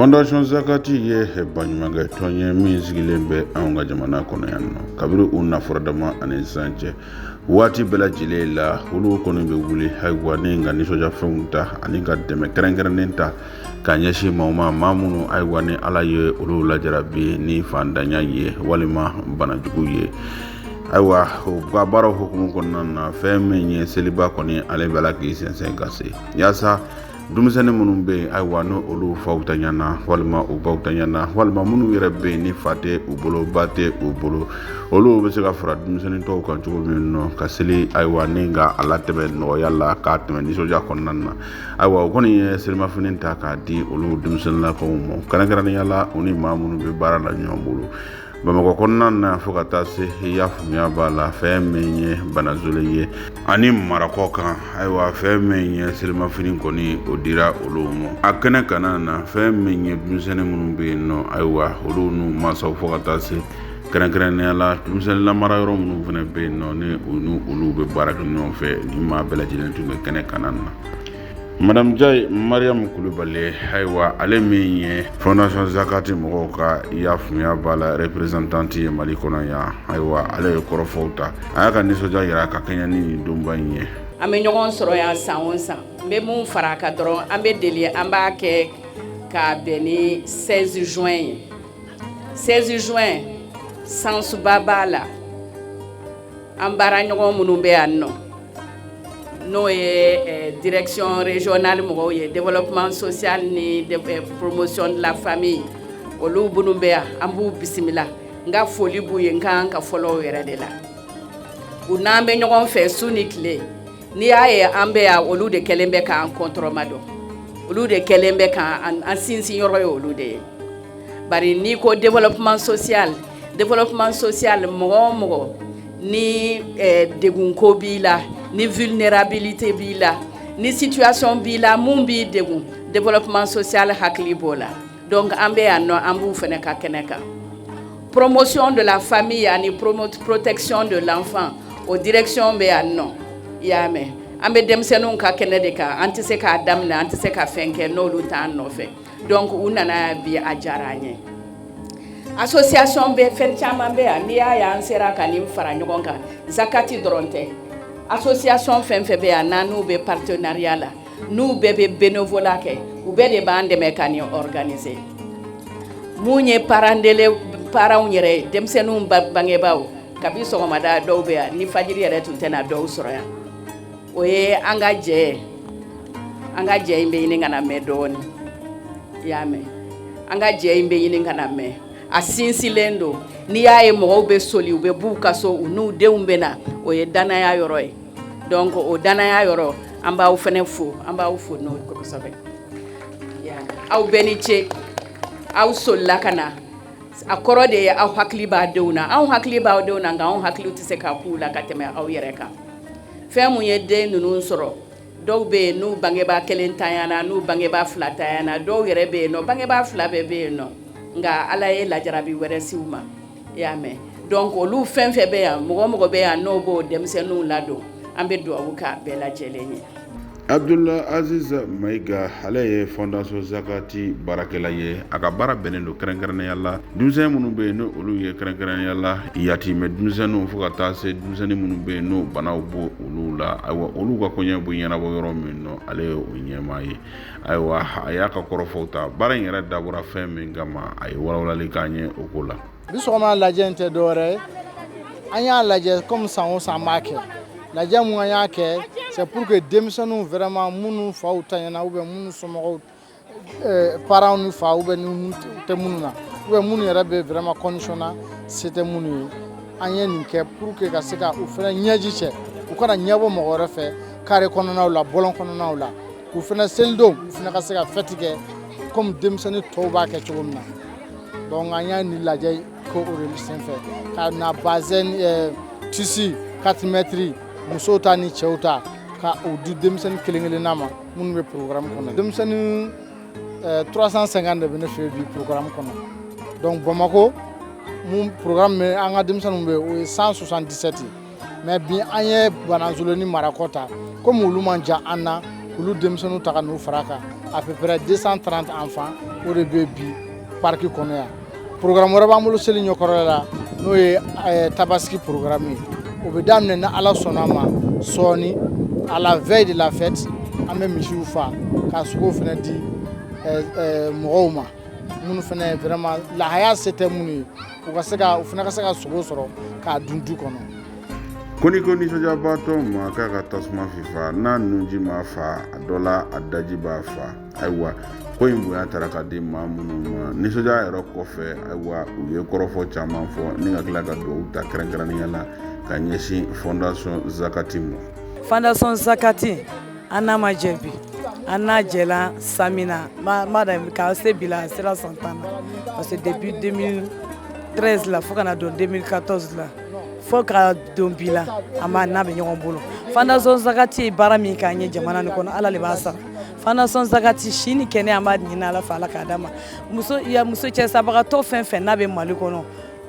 Fondation Zakati ye baɲumankɛ tɔn ye min sigilen bɛ anw ka jamana kɔnɔ yan nɔ. Kabini u nafɔrɔ dama ani sisan cɛ, waati bɛɛ lajɛlen la, olu kɔni bɛ wuli, ayiwa, ni ka nisɔndiyafɛnw ta ani ka dɛmɛ kɛrɛnkɛrɛnnen ta ka ɲɛsin maaw ma, maa minnu, ayiwa, ni Ala ye olu lajarabi ni fantanya ye walima banajugu ye. Ayiwa, u ka baaraw hukumu kɔnɔna na, fɛn min ye seliba kɔni, ale bɛ la k'i sɛnsɛn ka se yaasa denmisɛnnin minnu bɛ yen, ayiwa, ni olu faw tanyana walima u baw tanyana, walima minnu yɛrɛ bɛ yen ni fa tɛ u bolo, ba tɛ u bolo, olu bɛ se ka fara denmisɛnnin tɔw kan cogo min nɔ ka seli, ayiwa, ni ka a latɛmɛ nɔgɔya la, k'a tɛmɛ nisɔndiya kɔnɔna na. Ayiwa, o kɔni ye selimafini ta k'a di olu denmisɛnninlakaw ma, kɛrɛnkɛrɛnnenya la u ni maa minnu bɛ baara la ɲɔgɔn bolo Bamakɔ kɔnɔna na, fo ka taa se, i y'a faamuya b'a la, fɛn min ye Banazolo ye ani Marakɔ kan. Ayiwa, fɛn min ye selimafini kɔni, o dira olu ma a kɛnɛ kana na. Fɛn min ye denmisɛnnin minnu bɛ yen nɔ, ayiwa, olu n'u mansaw, fo ka taa se kɛrɛnkɛrɛnnenya la denmisɛnnin lamara yɔrɔ minnu fana bɛ yen nɔ, ni u ni olu bɛ baara kɛ ɲɔgɔn fɛ, ni maa bɛɛ lajɛlen tun bɛ kɛnɛ kana na. Madame Jayi Mariam Kulubali, ayiwa, ale min ye Fondation Zakati mɔgɔw ka, i y'a faamuya b'a la, représentante ye Mali kɔnɔ yan, ayiwa, ale ye kɔrɔfɔw ta, a y'a ka nisɔndiya yira ka kɛɲɛ ni nin donba in ye. An bɛ ɲɔgɔn sɔrɔ yan san o san. N bɛ mun fara a kan dɔrɔn, an bɛ deli an b'a kɛ k'a bɛn ni 16 juin ye. 16 juin, sansuba b'a la. An baara ɲɔgɔn minnu bɛ yan nɔ, n'o ye direction régionale mɔgɔw ye, développement social ni promotion de la famille, olu minnu bɛ yan, an b'u bisimila. N ka foli b'u ye. N ka kan ka fɔlɔ o yɛrɛ de la. U n'an bɛ ɲɔgɔn fɛ su ni tile. N'i y'a ye an bɛ yan, olu de kɛlen bɛ k'an kɔntɔrɔma dɔn, olu de kɛlen bɛ k'an an sinsin yɔrɔ ye, olu de ye. Bari n'i ko développement social, développement social, mɔgɔ o mɔgɔ ni degunko b'i la, ni vulnérabilité b'i la, ni situation b'i la mun b'i degun, développement social hakili b'o la. Donc an bɛ yan nɔ, an b'u fana ka kɛnɛ kan. Promotion de la famille ani protection de l'enfant, o direction bɛ yan nɔ. I y'a mɛn, an bɛ denmisɛnninw ka kɛnɛ de kan. An tɛ se k'a daminɛ, an tɛ se ka fɛn kɛ n'olu t'an nɔfɛ. Donc u nana yan bi, a diyara an ye. Association bɛ, fɛn caman bɛ yan. N'i y'a ye an sera ka nin fara ɲɔgɔn kan, Zakati dɔrɔn tɛ, association fɛn fɛn bɛ yan n'an n'u bɛ partenariat la, n'u bɛɛ bɛ bénévolat kɛ, u bɛɛ de b'an dɛmɛ ka nin organiser. Mun ye parents d'élèves, parents yɛrɛ ye, denmisɛnninw bangebaaw, kabi sɔgɔmada dɔw bɛ yan, ni fajiri yɛrɛ tun tɛna dɔw sɔrɔ yan. O ye an ka jɛ, an ka jɛ in bɛ ɲini ka na mɛn dɔɔnin. I y'a mɛn, an ka jɛ in bɛ ɲini ka na mɛn, a sinsinlen don. N'i y'a ye mɔgɔw bɛ soli, u bɛ b'u ka so, u n'u denw bɛ na, o ye danaya yɔrɔ ye. Donc o danaya yɔrɔ, an b'aw fana fo, an b'aw fo n'o ye kosɛbɛ. Aw bɛɛ ni ce, aw solila ka na. A kɔrɔ de ye aw hakili b'a denw na. Anw hakili b'aw denw na, nka anw hakili tɛ se ka k'u la ka tɛmɛ aw yɛrɛ kan. Fɛn mun ye den ninnu sɔrɔ, dɔw bɛ yen n'u bangebaa kelen tanyana, n'u bangebaa fila tanyana, dɔw yɛrɛ bɛ yen nɔ, bangebaa fila bɛɛ bɛ yen nɔ, nka Ala ye lajarabi wɛrɛ si u ma. I y'a mɛn? Donc olu fɛn fɛn bɛ yan, mɔgɔ mɔgɔ bɛ yan n'o b'o denmisɛnninw ladon, an bɛ dugawu k'a bɛɛ lajɛlen ye. Abdullah Aziz Mayiga, ale ye Fondation Zakati baarakɛla ye. A ka baara bɛnnen don kɛrɛnkɛrɛnnenya la denmisɛn minnu bɛ yen, ni olu ye kɛrɛnkɛrɛnnenya la yatimɛ denmisɛnninw, fo ka taa se denmisɛnnin minnu bɛ yen n'o banaw b'o olu la. Ayiwa, olu ka koɲɛ bɛ ɲɛnabɔ yɔrɔ min nɔ, ale ye o ɲɛmaa ye. Ayiwa, a y'a ka kɔrɔfɔw ta, baara in yɛrɛ dabɔra fɛn min kama, a ye walawalali k'an ye o ko la. Bi sɔgɔma lajɛ in tɛ dɔwɛrɛ ye. An y'a lajɛ comme san o san an b'a kɛ. Lajɛ mun an y'a kɛ, c'est pour que denmisɛnninw vraiment, minnu faw tanyana ou bien minnu somɔgɔw, parents ni fa ou bien ni tɛ minnu na, ou bien minnu yɛrɛ bɛ vraiment condition na se tɛ minnu ye, an ye nin kɛ pour que ka se ka u fana ɲɛji cɛ, u kana ɲɛbɔ mɔgɔ wɛrɛ fɛ carré kɔnɔnaw la, bɔlɔn kɔnɔnaw la. U fana selidon, u fana ka se ka fête kɛ comme denmisɛnnin tɔw b'a kɛ cogo min na. Donc an y'a nin lajɛ ko o de senfɛ ka na bazin, tissu 4 mètres, musow ta ni cɛw ta, ka o di denmisɛnnin kelen kelenna ma minnu bɛ programme kɔnɔ. Denmisɛnnin 350 de bɛ ne fɛ yen bi programme kɔnɔ. Donc Bamako mun programme bɛ, an ka denmisɛnninw bɛ yen, o ye 177 ye. Mais bi an ye Banazolo ni Marakɔ ta, komi olu man jan an na, olu denmisɛnninw ta ka n'u fara kan. À peu près 230 enfants, o de bɛ bi parc kɔnɔ yan. Programme wɛrɛ b'an bolo seli ɲɛkɔrɔla la, n'o ye tabaski programme ye. O bɛ daminɛ, ni Ala sɔnna a ma, sɔɔni, à la veille de la fête. An bɛ misiw fa ka sogo fana di mɔgɔw ma, minnu fana vraiment lahaya se tɛ minnu ye, u ka se ka u fana ka se ka sogo sɔrɔ k'a dun du kɔnɔ. Ko n'i ko nisɔndiyabaatɔ ma k'a ka tasuma fifa, n'a nunji ma fa a dɔ la, a daji b'a fa. Ayiwa, ko in bonya taara ka di maa minnu ma nisɔndiya yɛrɛ kɔfɛ, ayiwa, u ye kɔrɔfɔ caman fɔ ni ka tila ka dugawu ta kɛrɛnkɛrɛnnenya la ka ɲɛsin Fondation Zakati ma. Fondation Zakati, an n'a ma jɛ bi, an n'a jɛla san min na, ma da k'a se bi la, a sera san 10 na, parce que depuis 2013 la fo ka na don 2014 la, fo ka don bi la, an b'a n'a bɛ ɲɔgɔn bolo. Fondation Zakati ye baara min k'an ye jamana nin kɔnɔ, Ala de b'a sara. Fondation Zakati, si ni kɛnɛya an b'a ɲini Ala fɛ, Ala k'a d'a ma. Muso ya muso cɛ sabagatɔ fɛn fɛn n'a bɛ Mali kɔnɔ,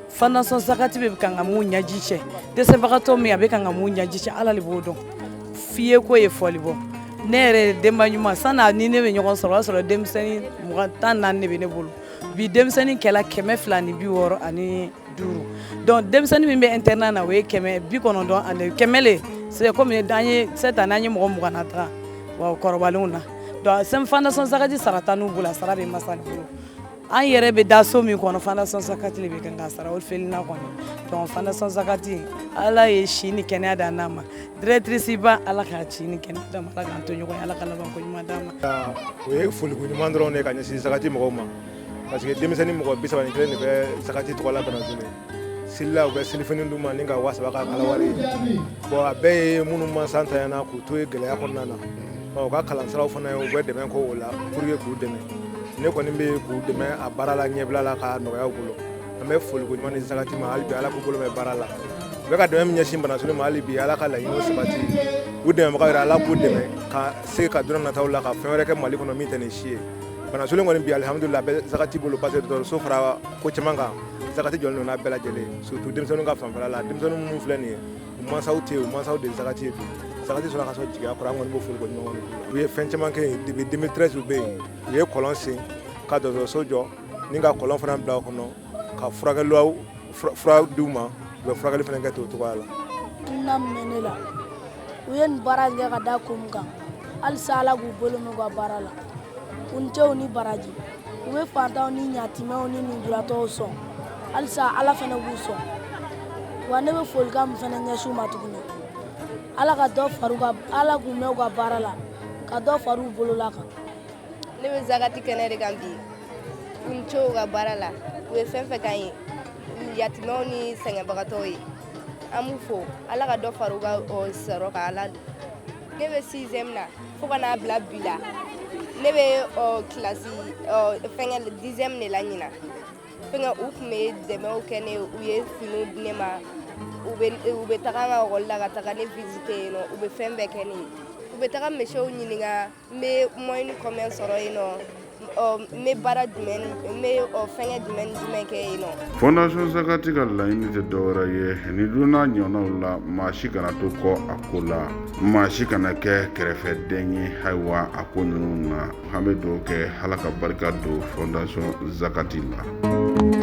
Fondation Zakati bɛ kan ka mun ɲɛji cɛ, dɛsɛbagatɔ min a bɛ kan ka mun ɲɛji cɛ, Ala de b'o dɔn. F'i ye ko ye fɔli bɔ. Ne yɛrɛ denba ɲuman, san'a ni ne bɛ ɲɔgɔn sɔrɔ, o y'a sɔrɔ denmisɛnnin 14 de bɛ ne bolo. Bi denmisɛnnin kɛla 265. Donc denmisɛnnin min bɛ internat na, o ye 190 ani 100 le. C'est comme an ye cette année, an ye mɔgɔ 20 na taga wa kɔrɔbalenw na. Donc Fondation Zakati sara t'an n'u bolo, a sara bɛ masa de bolo. An yɛrɛ bɛ da so min kɔnɔ, Fondation Zakati de bɛ kan k'a sara, orphelinat kɔnɔ. Donc Fondation Zakati, Ala ye si ni kɛnɛya d'an n'a ma. Directrice ba, Ala k'a ci ni kɛnɛya d'a ma, Ala k'an to ɲɔgɔn ye, Ala ka laban ko ɲuman d'an ma. O ye foliko ɲuman dɔrɔn de ye ka ɲɛsin Zakati mɔgɔw ma, parce que denmisɛnnin mɔgɔ 31 de bɛ Zakati tɔgɔ la Banasole. Selila, u bɛ selifini d'u ma ni ka 3000 k'a kala wari ye. Bon, a bɛɛ ye minnu mansa tanyana k'u to gɛlɛya kɔnɔna na, u ka kalansiraw fana ye, u bɛ dɛmɛ k'o la pour que k'u dɛmɛ. Ne kɔni bɛ k'u dɛmɛ a baara la, ɲɛbila la, k'a nɔgɔya u bolo. An bɛ foliko ɲuman di Zakati ma hali bi, Ala k'u bolo mɛn baara la. U bɛ ka dɛmɛ min ɲɛsin Banasole ma, hali bi Ala ka laɲiniw sabati. U dɛmɛbagaw yɛrɛ, Ala k'u dɛmɛ ka se ka don nataw la ka fɛn wɛrɛ kɛ Mali kɔnɔ min tɛ nin si ye. Banasole kɔni bi, alihamudulila, a bɛ Zakati bolo, parce que dɔgɔtɔrɔso fara ko caman kan, Zakati jɔlen don n'a bɛɛ lajɛlen, surtout denmisɛnninw ka fanfɛla la. Denmisɛnnin minnu filɛ nin ye, u mansaw tɛ yen, u mansaw de ye Zakati ye. Bi Zakati sɔrɔ ka sɔrɔ jigiya kɔrɔ, an kɔni b'o foliko ɲuman kɔni. U ye fɛn caman kɛ yen depuis 2013. U bɛ yen, u ye kɔlɔn sen ka dɔgɔtɔrɔso jɔ ni ka kɔlɔn fana bila o kɔnɔ ka furakɛliw fura d'u ma, u bɛ furakɛli fana kɛ ten o cogoya la. Hakilina min bɛ ne la, u ye nin baara in kɛ ka da kun min kan, halisa Ala k'u bolo mɛn u ka baara la. U ni ce, u ni baraji. U bɛ fantanw ni yatimɛw ni lujuratɔw sɔn, halisa Ala fana b'u sɔn. Wa ne bɛ folikan min fana ɲɛsin u ma tuguni, Ala ka dɔ far'u ka, Ala k'u mɛn u ka baara la, ka dɔ far'u bolola kan. Ne bɛ Zakati kɛnɛ de kan bi. U ni ce u ka baara la. U ye fɛn fɛn k'an ye, yatimɛw ni sɛgɛnbagatɔw ye, an b'u fo. Ala ka dɔ far'u ka sɔrɔ kan. Ala, ne bɛ sixième na fo ka n'a bila bi la, ne bɛ kilasi fɛngɛ 10e de la ɲinan. Fɛngɛ, u tun bɛ dɛmɛw kɛ ne ye, u ye finiw di ne ma, u bɛ taga an ka ekɔli la ka taga ne visiter yen nɔ, u bɛ fɛn bɛɛ kɛ ne ye. U bɛ taga misiw ɲininka n bɛ moyenne combien sɔrɔ yen nɔ, n bɛ baara jumɛn, n bɛ fɛngɛ jumɛn ni jumɛn kɛ yen nɔ. Fondation Zakati ka laɲini tɛ dɔwɛrɛ ye ni don n'a ɲɔgɔnnaw la, maa si kana to kɔ a ko la, maa si kana kɛ kɛrɛfɛden ye. Ayiwa, a ko ninnu na, an bɛ dugawu kɛ, Ala ka barika don Fondation Zakati la.